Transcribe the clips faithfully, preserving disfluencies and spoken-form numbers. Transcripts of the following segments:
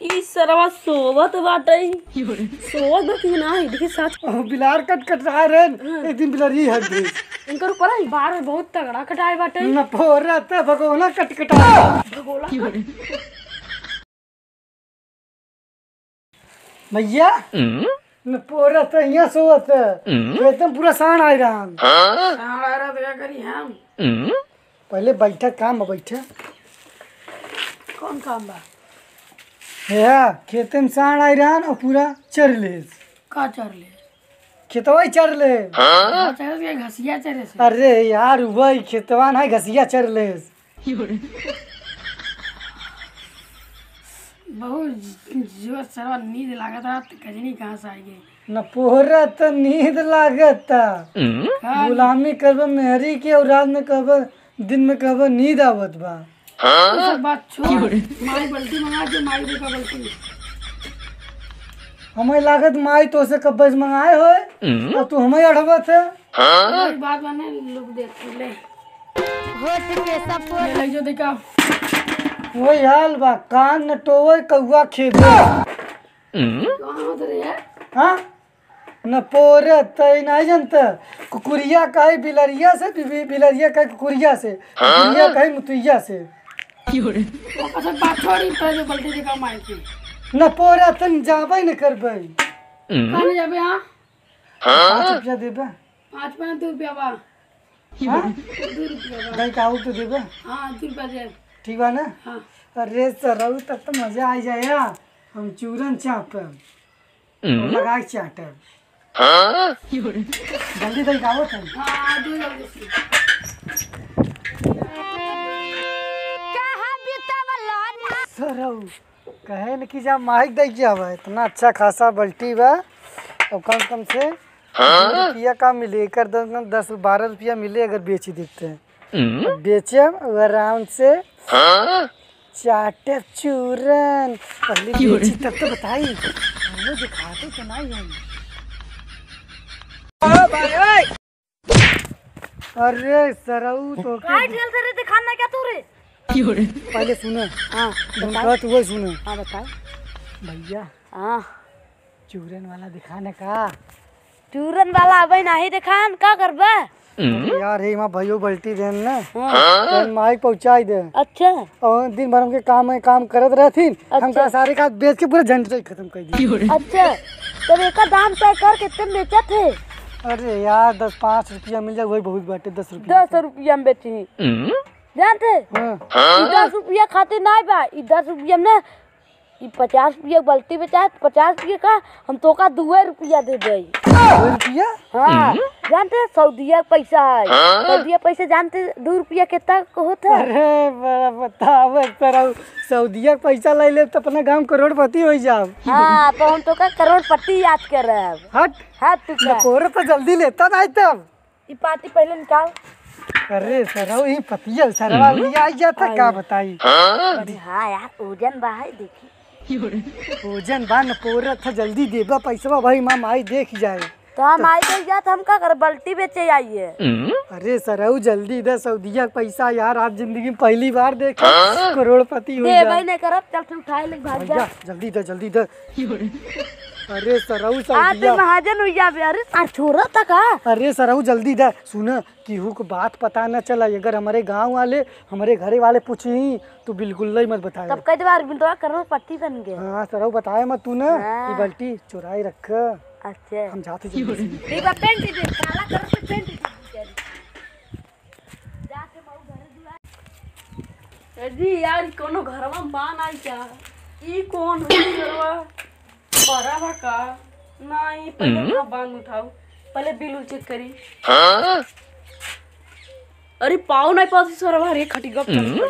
ई सरवा सोवत बाटइ। सोवत बा कि नाही? देखी साँच। ओ, बिलार कट कट रहा रे। हाँ। एक दिन बिलारी हट गई। इनकर ऊपर है बार बहुत तगड़ा कटाए बाटइ। न पोरा त भगोना कट कटा। भगोना। भैया, हम्म? न पोरा त हियाँ सोवत है। हम्म? खेते में पूरा साँड़ आइ रहा। साँड़ आइ रहा त का करी हम? हम्म? पहिले बैठा, काम बा, बैठा। कौन काम बा? हे, खेते में साँड़ आइ रहा न, पूरा चर लेस। का चर लेस? खेतवा ही चर ले। हाँ, चरे से घसिया चरे से। अरे यार, वही खेतवा ना, घसिया चर लेस। बहुत जोर सरवा नींद लागत रहा, त गजनी कहाँ से आइ गई? न पोरा त नींद लागत था। का? गुलामी करबे मेहरी के और रात में कहबे, दिन में कहबे नींद आवत बा। उ सब बात छोड़। माई बल्टी मंगा दे, माई देखा बल्टी। हमें लागत माई तोसे कब्बे से मंगाए होए, और तू हमें अढ़बत है। वही बात माने लोग देख ले। होठ के सब ले ले जो देखा। वही हाल बा, कान न टोवे, कौआ खेदे। कहाँ होत रहे यार? हाँ? न पोरत, ई नाहीं जानत। कुकुरिया कहे बिलरिया से, बि-, बि-, बिलरिया कहे कुकुरिया से, कुकुरिया कहे मुतुइया से। अच्छा, बात छोड़ी, पहले बल्टी देखा माई की। न पोरत, न जाबे न करबे। कहाँ ले जाबे, हाँ? पाँच रुपया देबे। पाँच में दो रुपया बा। हाँ? दो रुपया बा। दही का आउर तो देबे। हाँ, दो रुपया दे। ठीक बा ना? हाँ। अरे सरऊ, तब तो मजा आ जाए। हम चूरन चापब। हम्म। लगा के चाटब। हाँ? जल्दी दही का आवत है। हाँ, दो जल्दी से। कहाँ बितावला ना? सरऊ, कहे न कि जा माइक दे के आवा, इतना अच्छा खासा बल्टी बा, और कम कम से हाँ? रुपया का मिले, एकर दस, दस बारह रुपया मिले अगर बेच देते हैं। हम्म। अब बेचे और आराम से हाँ? चाटे चूरन। पहले बेची तब तो बताई, हमने दिखाते तो नहीं हम। अरे सरऊ तो के काहे ठेल से रे, दिखाना क्या तू रे? पहले सुने। हाँ, तुम बताओ। कहत हुए सुने। हाँ, बताओ। भैया। हाँ। चूरन वाला दिखाने का। चूरन वाला अबे नहीं दिखान, का करबे? अरे यार, हे माँ भाइयों बल्टी देन ना। हाँ। तो माई पहुँचाई दे। अच्छा। और दिन भर हमके काम में काम करत रहथिन। अच्छा। हमका सारे का बेच के पूरा झंझट खत्म कर दी। अच्छा, तब एकर दाम तय कर कितने में बेचत है? अरे यार, दस पाँच रुपया मिल जाए, वही बहुत बाटे, दस रुपया। दस रुपया में बेची। जानते? हाँ। ई दस रुपया खातिर नाई बा, ई दस रुपया में ना, ई पचास रुपया के बल्टी बेचाए, पचास रुपया का, हम तोका दुए रुपया दे दे। दुए रुपया? हाँ, जानते, सऊदिया के पैसा है। सऊदिया पैसा जानते, दो रुपया कितना क होत है? अरे, बड़ा बतावे, सरऊ, सऊदिया के पैसा ले ले तो अपना गाँव करोड़पति हो जाओ। हाँ, तो हम तोका करोड़पति याद करब। हट। हट, तू का? पोर तो जल्दी लेता नहीं तब। ई पाती पहले निकाल। अरे सरऊ, ई पतिया सरवा लिया आई जाता, का बताई? अरे हाँ यार, ओजन बा है, देखी। ओजन बा न, पोरत है, जल्दी देबा पैसवा भाई, माँ माई देख जाए। तो हम आई गई जात, हम का कर, बल्टी बेचे आइए। अरे सरऊ, जल्दी दे, सऊदिया के पैसा यार, आज जिंदगी में पहली बार देखे, करोड़पति हो देबे जाए। नहीं करब, चल तू उठाए ले, भाग जा। भैया, जल्दी दे, जल्दी दे। अरे सरऊ, आप सऊदिया। महाजन हो जाबे। अरे आ छोरा था का? अरे सरऊ, जल्दी दे। सुन, केहू को बात पता न चला, अगर हमरे गाँव वाले, हमरे घरे वाले पूछी, तो बिल्कुल नहीं मत बताए। तब कह देबा अरविंदवा करोड़पति बन गए। हाँ सरऊ, बताए मत तू ना, हाँ। ये बल्टी चुराए रख। अच्छा। हम जाते जल्दी से। ठीक बा, पेंट दे, काला कलर के पेंट दे। ए जी यार, ई कौनो घरवा में बान आई क्या? ई कौन है घरवा? बड़ा बा का? नहीं, पहले हम्म? अपना बान उठाओ, पहले बिल उल चेक करी। हाँ? अरे पाओ नहीं पाओ सरवा रे, खटी गप हम्म?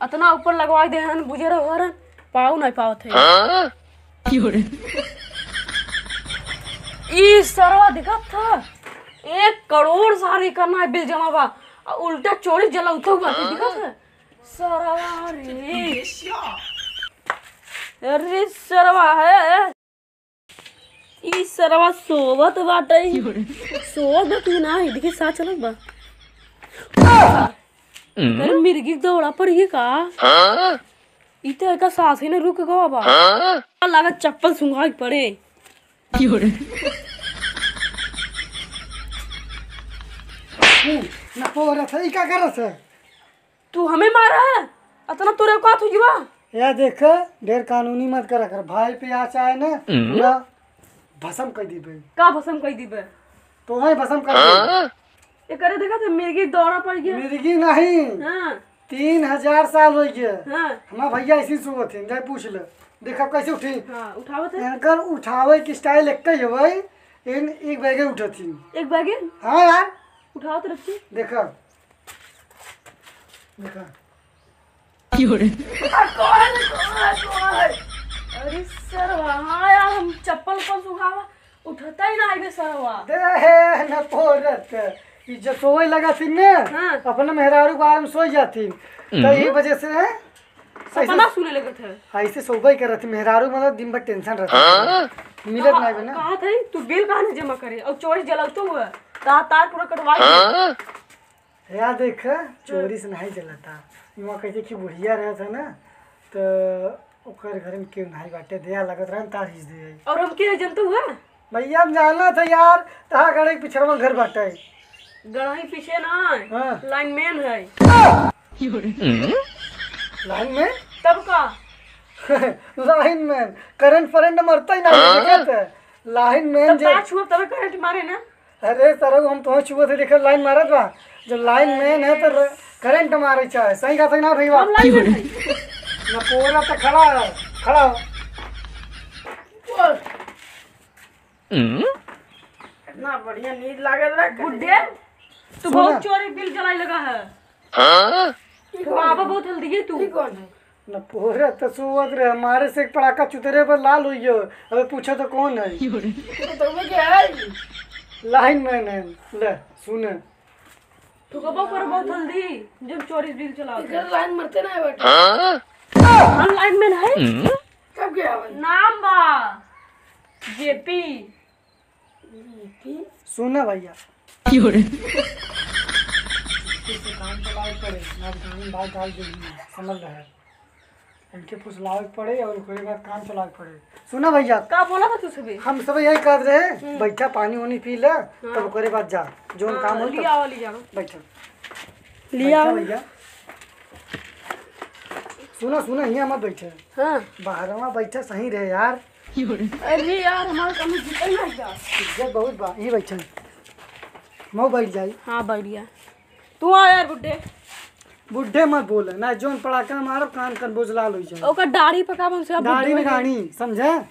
अतना ऊपर लगवा दे हन, बुझे रहो हरन, पाओ नहीं पावत है। हाँ? ई सरवा दिखत था, एक करोड़ सारी करना है बिल जमा बा, आ उल्टा चोरी जलौते हुआ के दिखत है। सरवा रे। अरे सरवा है। ई सरवा सोवत बाटे। सोवत बा कि नाही? देखी सा चलत बा। अरे मिर्गी दौड़ा पड़ी है का? ई तो एका साँस ही न रुक गवा बा। हाँ? लागत चप्पल सुंघा के पड़े। हम्म, न पोरत है, ई का करत है? तू हमें मारा है? अतना तोरे औकात हो गई बा? या देख, ढेर कानूनी मत करा कर। भाई पे आ चाहे ना, पूरा भसम कर दीबे। का भसम कर दीबे? तोहई भसम कर दीबे। एकरे देखा तो मिर्गी दौड़ा पड़ गया। मिर्गी नहीं। हाँ। तीन हजार साल हो गए। हाँ। हमार भैया ऐसे ही सोवत हैं, जाए पूछ ले। देखा कैसे उठी। हाँ, उठावत है। इनकर उठावे की style एक ही है भाई। इन एक बैगे उठत ही। एक बैगे? हाँ यार। उठावत रखी। देखा। देखा। अरे सरवा, हाँ यार, हम चप्पल पर सुखावा, उठता ही ना आइबे सरवा। दे हे न पोरत। ई जो सोवे लगा थी ने, हाँ। अपने मेहरारू के बारे में सोई जाती। तो यही वजह से, हैं? सपना सुने लगत है। ऐसे सोबे करत थी, मेहरारू मतलब दिन भर tension रहता है। हाँ? मिलत कहा-, नहीं बना। कहा था, "तू बिल कहाँ नहीं जमा करे?" और चोरी जलाऊ तो हुआ, तार, तार पूरा कटवा दिया। हाँ? या देख, चोरी से नहीं जलता। इहाँ कहते कि बुढ़िया रहत है ना, तो ओकर घर में केहू नहीं बाटे, दया लगत रहे, तार खींच दे। और हम के है जनतू हुआ? भैया, हम जाना था यार, तहा गड़े के पिछड़वा घर बाटे। गड़ही पीछे ना है, हाँ। Lineman है। Lineman? तब का? Lineman, करंट फरंट मरता ही ना, हाँ? देखत है। Lineman तब जे का छुअब तबे करंट मारे ना? अरे सरऊ, हम तोहे छुअत है, देखा line मारत बा। जब lineman है तो र-, करंट मारे चाहे। सही कहा, सही ना भैया? हम lineman है। न पोरा तो खड़ा है, खड़ा हो। इतना बढ़िया नींद लागत रहा। गुड्डे, तू सुना। बहुत चोरी बिल जलाई लगा है। हाँ? तू बाबा बहुत हल्दी है तू। ई कौन है? न पोहरा त सोवत रहे, मारे से एक पड़ाका चुतरे पर लाल होई गयो। अबे पूछो तो कौन है? तो तुम्हें क्या है? Lineman है। ले, सुने। ठुकबो कर बहुत हल्दी, जब चोरी बिल चलाओ। इधर line मरते ना है बेटा। हाँ? हम lineman है? कब गया भाई? नाम बा जेपी। सुना भैया। क्यों रे? ठीक से काम चलावे पड़े, ना धान भात डाल देही, समझ रहे। इनके फुसलावे पड़े और ओकरे बाद काम चलावे पड़े। सुना भैया। का बोला था तू सभी? हम सब यही कहत रहे, हम्म। बैठा, पानी वानी पी ले, हाँ। तब ओकरे बाद जा, जोन हाँ, काम हो लिया तब। आओ, लिया आओ। बैठा। लिया बैठा आओ। भैया। सुना, सुना, हियाँ मत बैठे। हाँ। बाहरवा बैठा सही रहे यार। अरे यार, हमारा काम जीते ना जा। इज्जत बहुत बा, यहीं बैठे। मऊ बैठ जाई। हाँ, बैठ गया। तू आ यार बुड्ढे। बुड्ढे मत बोले, ना जोन पड़ाका मारब, कान कनबोज लाल होई जाए। ओकर दाढ़ी पका बन से दाढ़ी में बुड्ढे। गाड़ी, समझे?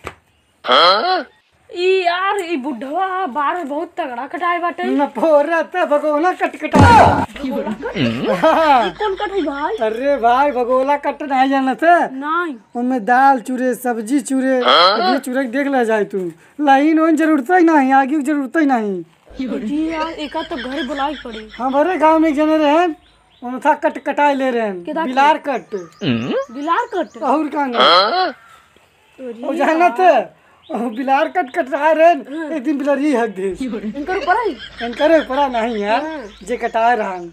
हाँ? ई यार, ई बुढ़वा बार बहुत तगड़ा कटाए बाटे। न पोरा त भगोना कट कटाए। भगोना कट? हाँ। ई कौन कट है भाई? अरे भाई, भगोला कट नहीं जानत है? नहीं। ओमे दाल चुरे, सब्जी चुरे, हाँ? ये चुरे के देख ले जाए तू। लाइन ओन जरूरत ही नहीं, आगे की जरूरत ही नहीं। जी यार, एका तो घर बुलाए पड़ी। हमारे गांव में एक जने रहे, उन था कट कटाए ले रहे हैं। केदा के? बिलार कट। बिलार कट? और का नहीं? हाँ? अरे और जाना यार। थे, ओ बिलार कट कटरा रहे, हाँ। एक दिन बिलरी हक दे। इनकर ऊपर आई? इनकर ऊपर नहीं यार, हाँ। जे कटाए रहन।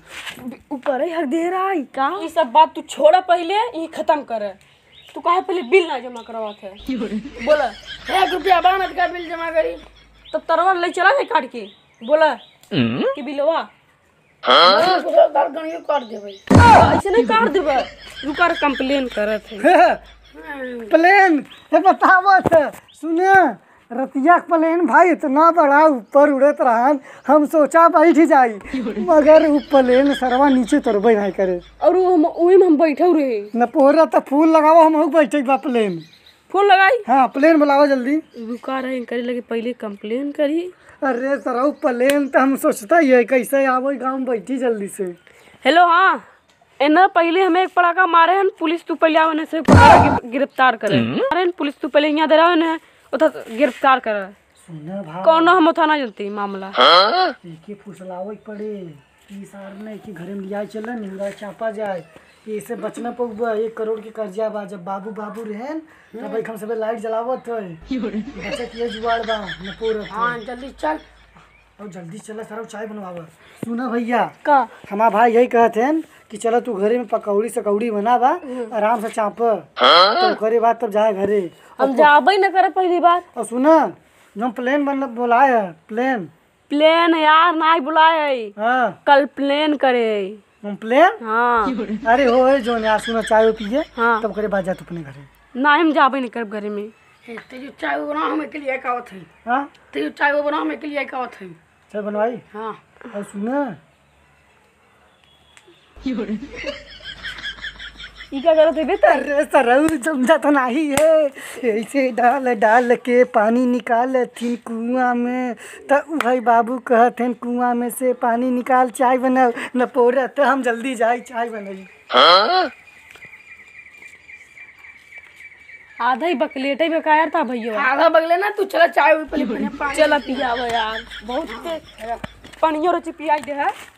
ऊपर ही हक दे रहा है का? ये सब बात तू छोड़ा पहले, ये खत्म कर। तू काहे पहले बिल ना जमा करवात है? बोला। एक रुपया बानत का बिल जमा करी। तो तरवा ले चला जाए काट के। बोला। कि बिलवा। हाँ? कुछ और गणियो काट देबै। ऐसे नहीं काट देबै। रुका रे, complain करत है। Plane, ये बतावत है। सुने, रतिया के plane भाई इतना बड़ा ऊपर उड़त रहन, हम सोचा बैठ जाई, मगर उ plane सरवा नीचे उतरबे नहीं करे। और वो हम, वही में हम बैठे रहे। न पोहरा त phone लगावा, हम बैठे बा plane। Phone लगाई? हाँ, plane बुलावा जल्दी। रुका रहे, इनकरे लगे पहले complain करी। अरे सरऊ, plane त हम सोचता ही है, कैसे आवो गाँव में बैठी जल्दी से। Hello, हाँ, एने पहले हमें एक पड़ाका मारे हन, पुलिस तू पहले आओ, एने से पकड़ के गिर-, गिरफ्तार करे। मारे हन, पुलिस तू पहले यहाँ दे रहा है, उधर गिरफ्तार करे। सुना भाई। कौनो हम उठा ना जनती मामला। एके फुसलावे के पड़े। ई सार ने कि घरे में लिया चले, निहुरा चापा जाए। ये से बचना पउबा, एक करोड़ के कर्जा बा। जब बाबू बाबू रहेन, तब एक हम सबे light जलावत होए। बचे के ये जुगाड़ बा, न पूरत हाँ, होए। जल्दी चल। अब जल्दी चला सारा, चाय बनवावा। सुना भइया, का? हमार भाई यही कहत हैं कि चला तू घरे में पकौड़ी सकौड़ी बनावा, हम्म। आराम से चाप, हाँ? तो ओकरे बाद तब जाए घरे। हम अब तो जाबे न करे पहली बार। और सुना, जो हम प्लेन बन बोलाए है, प्लेन। प्लेन यार, नाहीं बुलाए है। हाँ। कल प्लेन करे है। हम प्लेन? हाँ। अरे हो, ए जोन यार, सुना, चाय वो पिए, हाँ। तब ओकरे बाद जा तू अपने घरे। नाहीं, हम जाबे नहीं करब घरे में। ए, ते जो चाय वो बना, हम अकेले आए का आवत है। हाँ? ते जो चाय वो बना, हम अकेले आए का आवत है। चाय बनवाई? हाँ। और सुना, ई का करत है बे त? अरे सरऊ, समझा तो नहीं है। ऐसे डाल डाल के पानी निकाल थिन कुआं में, त उ भाई बाबू कहत हैं कुआं में से पानी निकाल, चाय बनाओ। न पोरा त हम जल्दी जाई चाय बनाई। आधा ही बकलेटे में का यार था भइया? आधा बगले ना, तू चला चाय ऊपर ले, पहले पानी चला पियावा यार, बहुत ते-, पानियो रोची पियाई दे है।